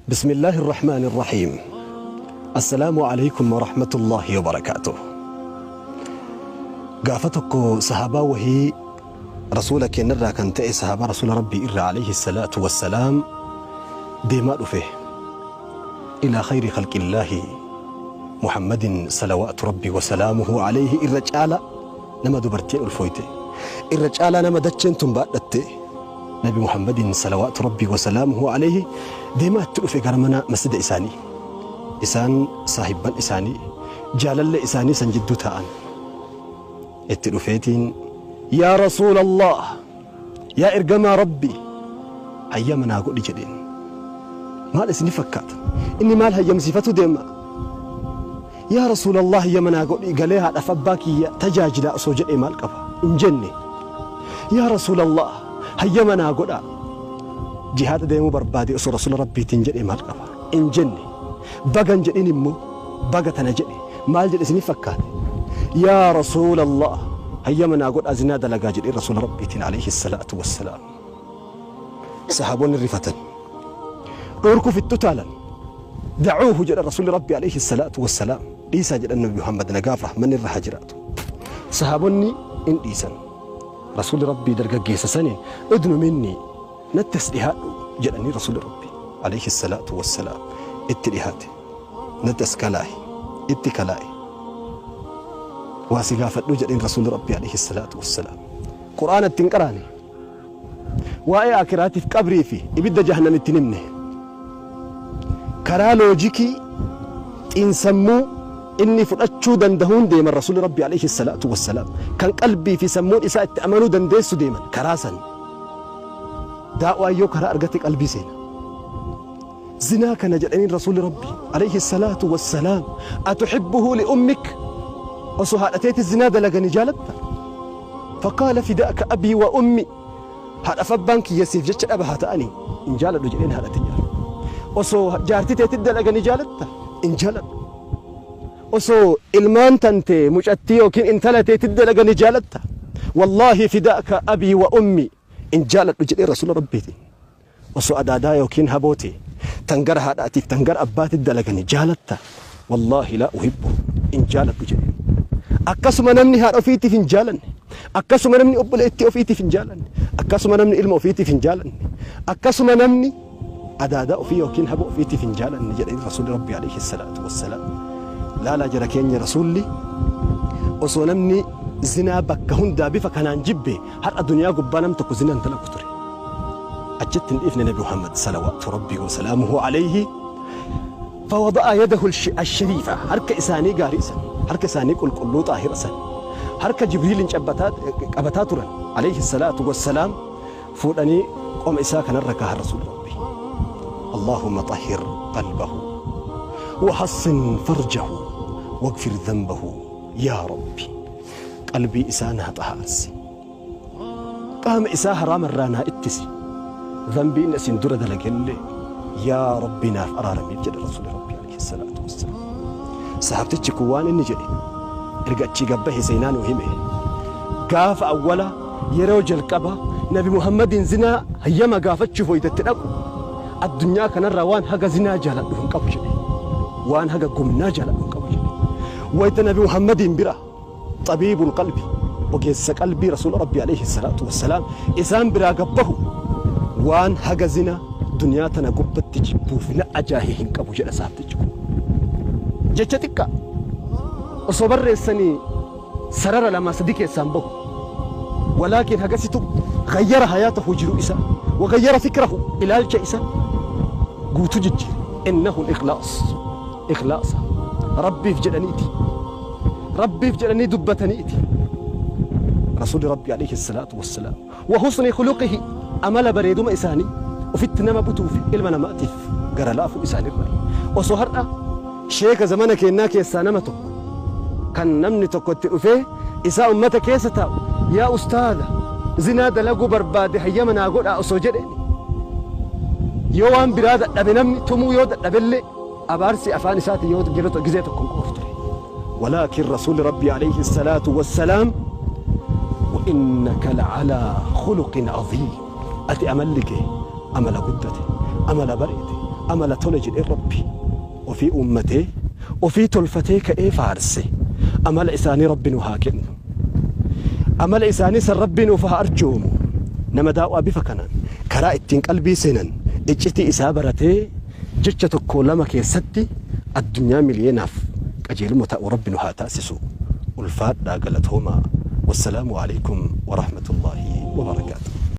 بسم الله الرحمن الرحيم. السلام عليكم ورحمة الله وبركاته. Gaafa tokko sahaabaa wahii rasuula keenyarraa kan ta'e, sahaabaa rasuula rabbii irraa عليه الصلاة والسلام, deemaa dhufe إلى خير خلق الله محمد صلوات ربي وسلامه عليه. Irra caala nama dubartiin ulfooyte, irra caalaa nama dacheen tun baadhatte, nabi Muhammadin صلوات ربي وسلامه عليه deemaa itti dhufe gara mana masjida isaanii. Isaan saahibban isaanii, jaalalle isaanii san jidduu taa'an. Itti dhufeetiin, "Yaa rasuula Allah, yaa ergamaa rabbi, hayyama naa godhi," jedheen. Maal isini fakkaata? Inni maal hayyamsiifatu deema? "Yaa rasuula Allah, hayyama naa godhi, galee haadhaaf abbaa kiyya tajaajilaa," osoo jedhee maal qaba? Hin jenne. "Yaa rasuula Allah, hayyama naa godha, jihaada deemuu barbaade," osoo rasuula rabbiitiin jedhee maal qaba? Hin jenne. Bagan jedhin immoo baga tana jedhe. Maal jedhe isini fakkaate? "Yaa rasuula Allah, hayyama naa godhaa, zinaa dalagaa," jedhee rasuula rabbiitiin عليه الصلاة والسلام. Sahaabonni rifatan, dhorkuuf itti utaalan. "دعوه," jedha rasuulli rabbi عليه الصلاة والسلام. "Dhiisaa," jedhan nabi Muhammad, nagaaf rahmanni irra haa jiraatu. Sahaabonni in dhiisan. Rasuulli rabbii dargaggeessa saniin, "ادن مني, natti as dhihaadhu," jedhanii. Rasuulli rabbi عليه الصلاة والسلام itti dhihaate. "Natti as kalaa'i." Itti kalaa'i. "Waa si gaafadhu," jedheen rasuulli rabbi عليه الصلاة والسلام. Qur'aana ittiin qaraane, waa'ee akiraatiif qabrii fi ibidda jahannam ittiin himne. Karaa loojikii xiinsammuu inni fudhachuu dandahuun deeman rasuulli rabbi عليه الصلاة والسلام. Kan qalbii fi sammuun isaa itti amanuu dandeessu deeman karaa san. Daa'waa yoo karaa argate qalbii seena. Zinaa kana jedhaniin rasuulli rabbi عليه الصلاة والسلام, "أتحبه لأمك? Osoo haadhateeti zinaa dalaganii jaalatta?" فقال فداك أبي وأمي, haadhaaf abbaan kiyya siif jecha dhaba haa ta'anii, hin jaaladhu jedheen. Haadhate jaaladhu. Osoo jaartii teetti dalaganii jaalatta? Hin jaaladhu. Osoo ilmaan tante, mucattii yookiin intala teetti dalaganii jaalatta? والله فداك أبي وأمي, hin jaaladhu jedhee rasuula rabbiitiin. Osoo adaadaa yookiin haboote tan gara haadhaatiif tan gara abbaatitti dalaganii jaalatta? والله لا أحبه, hin jaaladhu jedheen. Akkasuma namni haadha ofiitiif hin jaalanne, akkasuma namni obboleettii ofiitiif hin jaalanne, akkasuma namni ilma ofiitiif hin jaalanne, akkasuma namni adaadaa ofii yookiin haboo ofiitiif hin jaalanne jedhee rasuulli rabbi عليه الصلاة والسلام. Laalaa jara keenya, rasuulli osoo namni zinaa bakka hundaa bifa kanaan jibbe, har'a duniyaa gubbaa nam tokko zinaan dalagu ture. Achitti hin dhiifne nabi Muhammad صلوات ربي وسلامه عليه. فوضع يده الشريفة, harka isaanii gaarii san, harka isaanii qulqulluu xaahira san, harka Jibriilin qabataa turan عليه الصلاة والسلام, fuudhanii qoma isaa kanarra kaahan rasuul rabbi. اللهم طهر قلبه وحصن فرجه واغفر ذنبه يا ربي. Qalbii isaa naa xahaarsi, qaama isaa haraama irraa naa ittisi, dhanbii inni asin dura dalagellee yaa rabbi naaf araaramiif, jedhe rasuuli rabbi عليه الصلاة والسلام. Sahabtichi kun waan inni jedhe erga achii gabbahe seenaa nuu hime: gaafa awwala yeroo jalqaba nabi Muhammadin zinaa hayyama gaafachuuf wayitatti dhaqu, addunyaa kanarraa waan haga zinaa jaaladhu hin qabu jedhe, waan haga gumnaa jaaladhu hin qabu jedhe. Wayita nabi Muhammadin bira, طبيب القلب, ogeessa qalbii, rasuula rabbi عليه الصلاة والسلام isaan biraa gabbahu, waan haga zinaa duniyaa tana gubbatti jibbuuf na ajaahe hin qabu jedha saabtichi kun. Jecha xiqqaa osoo barreessanii sarara lama sadi keessaan bahu, ولكن hagasitu غير حياته, jiru isa, وغير فكره, ilaalcha isa guutuu jijjiire. إنه الإخلاص, ikhlaasa rabbiif jedhaniiti, rabbiif jedhanii dubbataniiti rasuuli rabbi عليه الصلاة والسلام. وحسن خلقه, amala bareeduma isaanii, ofitti nama butuuf ilma namaatiif gara laafuu isaanirra. Osoo har'a sheeka zamana kennaa keessaa nama tokko kan namni tokko itti dhufee isaa ummata keessa taa'u, "Yaa ustaada, zinaa dalaguu barbaade, hayyama naa godhaa," osoo jedheen, yoo waan biraa dadhabe, namni tumuu yoo dadhabellee, abaarsi afaan isaati yoo gizee tokko hin quufu ture. ولكن رسول ربي عليه الصلاة والسلام, وإنك لعلى خلق عظيم. Ati amalli kee amala guddate, amala bareede. Amala tole jedhee Rabbi ofii uummatee, ofii tolfatee ka'ee faarse. Amala isaanii Rabbi nu haa kennu. Amala isaanii san Rabbi nuuf haa arjoomu. Nama daawaa bifa kanaan karaa ittiin qalbii seenan iccitii isaa baratee jecha tokko lama keessatti addunyaa miliyeenaaf qajeeluma ta'u Rabbi nu haa taasisu. Ulfaadhaa, galatoomaa. Wassalaamu alaikum warahmatullaahi wabarakaatu.